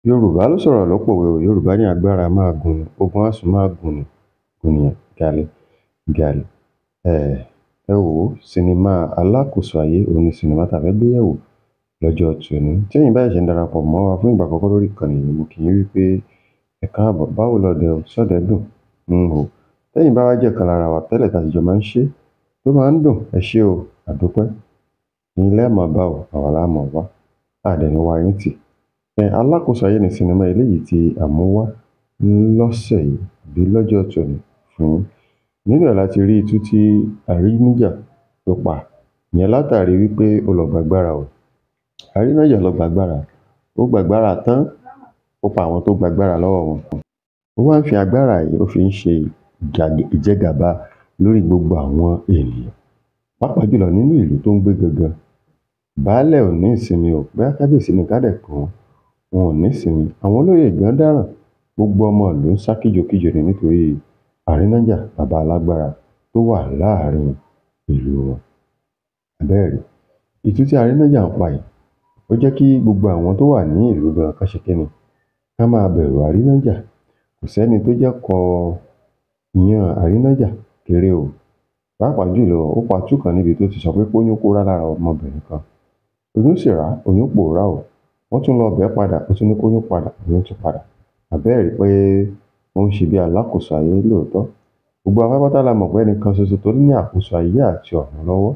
Yorùbá ló sọ̀rọ̀ ló pòwe o. Yorùbá ní agbára máa gùn ni, ogun á sùn máa gùn ni, gùnìyàn gàlè gàlè. Ẹ wò ó, sinimá Alákòóso Ayé òun ni sinimá tá a fẹ́ gbé yẹ̀wò lọ́jọ́ tòní. Tí ẹ̀yin bá ṣẹ̀ṣẹ̀ ń darapọ̀ mọ́ wa fún ìgbà àkọ́kọ́ lórí ìkànnì yìí, mo kí yín wípé ẹ káàbọ̀. Báwo lọdẹ o, ṣọ́dẹ dùn? Ń o. Tẹ́yin bá wá jẹ́ ọ̀kan lára wa tẹ́lẹ̀ tá a sì jọ máa ń ṣe, tó máa ń dùn, ẹ ṣé o, àdúpẹ́. Ẹ̀yin lẹ́ẹ̀ máa bá o, àwa la máa wá. A dẹ̀ ní wá yín tì. Alákòóso Ayé ni sinimá eléyìí tí a mú wá lọ́sẹ̀ yìí àbí lọ́jọ́ tòní fún yín. Nínú ẹ̀ la ti rí itú tí Àrínájà tó pa. Ìyẹn látàrí wípé ó lọ gbàgbára o. Àrínájà lọ gbàgbára. Ó gbàgbára tán, ó pa àwọn tó gbàgbára lọ́wọ́ wọn. Ó wá ń fi agbára yìí, ó fi ń ṣe ìjẹgàba lórí gbogbo àwọn ènìyàn. Pàápàá jùlọ nínú ìlú tó ń gbé gangan. Baálẹ̀ ò ní ìsinmi o. Bóyá kábíyèsí ni ká dẹ̀ pè wọ́n, wọn ò ní ìsinmi. Àwọn olóyè gan dáràn. Gbogbo ọmọ ìlú ń sá kíjokíjo ni nítorí Àrínájà bàbá alágbára tó wà láàrin ìlú wọn. Àbẹ́ẹ̀rí, itú tí Àrínájà ń pa yìí, ó jẹ́ kí gbogbo àwọn tó wà ní ìlú gan kán ṣe kíni, kán máa bẹ̀rù Àrínájà. Kò sẹ́ni tó jẹ́ kọ ìyàn Àrínájà kéré o. Pàápàá jùlọ, ó pa itú kan níbi tó ti sọ pé kóyún kó rá lára ọmọbìnrin kan. Oyún sì rá, oyún pòórá o. Wọ́n tún lọ bẹ̀ẹ́ padà, ó tún ní kóyún padà, oyún tún padà. Àbẹ́ẹ̀rí pé ó ń ṣe bí alákòóso ayé lóòótọ́. Gbogbo wa pátápátá la mọ̀ pé ẹnìkan ṣoṣo tó ní àkóso ayé àti ọ̀run lọ́wọ́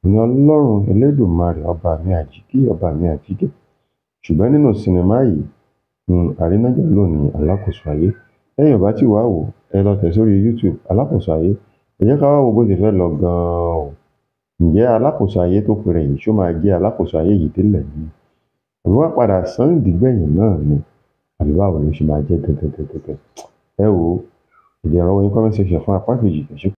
ni Ọlọ́run Elédùmarè, ọba mi àjíkí, ọba mi àjíkẹ́. Ṣùgbọ́n nínú sinimá yìí, Àrínájà ló ní alákòóso ayé. Tẹ́yin ò bá tí wá wò ó, ẹ lọ tẹ̀ sórí YouTube Alákòóso Ayé. Ẹ jẹ́ ká wá wo bó ṣe fẹ́ lọ gan-an o. Ǹjẹ́ alákòóso ayé tó pe rẹ̀ yìí ṣó máa jẹ́ alákòóso ayé yìí délẹ̀ ni? Àbí wọ́n á padà sán ìdí gbẹ̀yìn náà ni? Àbí báwo ló ṣe máa jẹ́ gangan gangan? Ẹ wò ó, ẹ jẹ́ n rọ́wọ́ yín comment section fún apá kejì. Ẹ ṣé.